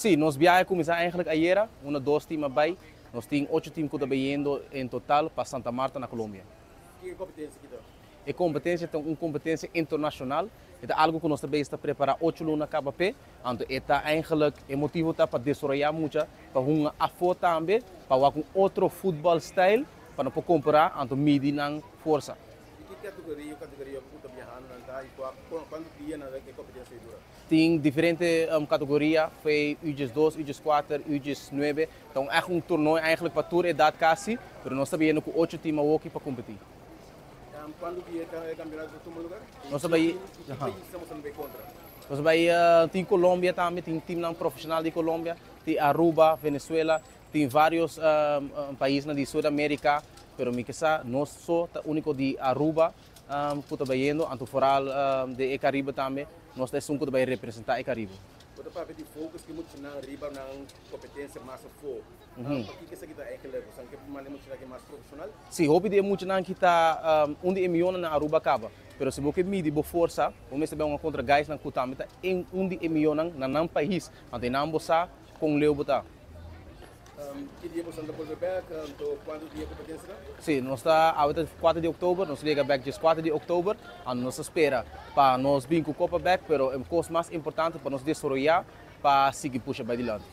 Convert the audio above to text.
Si, nos biahe a cuminsa eigenlijk ayera, unda dos team a bay. Nos tin ocho team cu ta bayendo en total pa Santa Marta na Colombia. Ki competencia ki ta? E competencia ta un competencia internacional. E ta algo cu nos ta bezig ta prepara 8 luna caba p'e. Anto e ta eigenlijk, e motivo ta pa desaroya mucha, pa hunga afo tambe, pa wak un otro football style, pa no por compara, anto midi nan forsa. Y ki categoria cu ta biahando nan ta y cuanto dia nan e competencia dura? Tin diferente categoria, for di U12, U4, U9. Anto, echt un torneo eigenlijk pa tur edad casi, pero nos ta bayendo cu ocho team aki pa competi. Cuanto dia e campeonato ta tuma lugar? Nos ta bay, Ki pais estamos tambe contra? Nos ta bay, tin Colombia tambe, tin team profesional di Colombia, tin Aruba, Venezuela, tin varios pais di Sudamerica, pero mi kier nos so ta unico di Aruba cu ta bayendo, anto vooral di Caribe tambe, nos ta esun cu ta bay representa e Caribe. Bo ta papia di focus cu mucha nan riba nan competencia mas afo. Pakico esaki ta eigenlijk? Bo ke manda mucha nan mas profesional? Si, hopi di mucha nan cu ta un di miyon na Aruba caba. Pero si bo midi bo forsa, bo mester bay contra guys nan cu tambe ta un di miyon na nan pais. Anto nan bo sa con leu bo ta. Ki dia bo ta bolbe back? Anto, cuanto dia competencia ta? Si, nos ta 4 di october, nos ta yega back dia 4 di october, y nos ta spera pa nos bin cu copa back, pero e cos mas importante pa nos desaroya pa sigui pusha pa dilanti.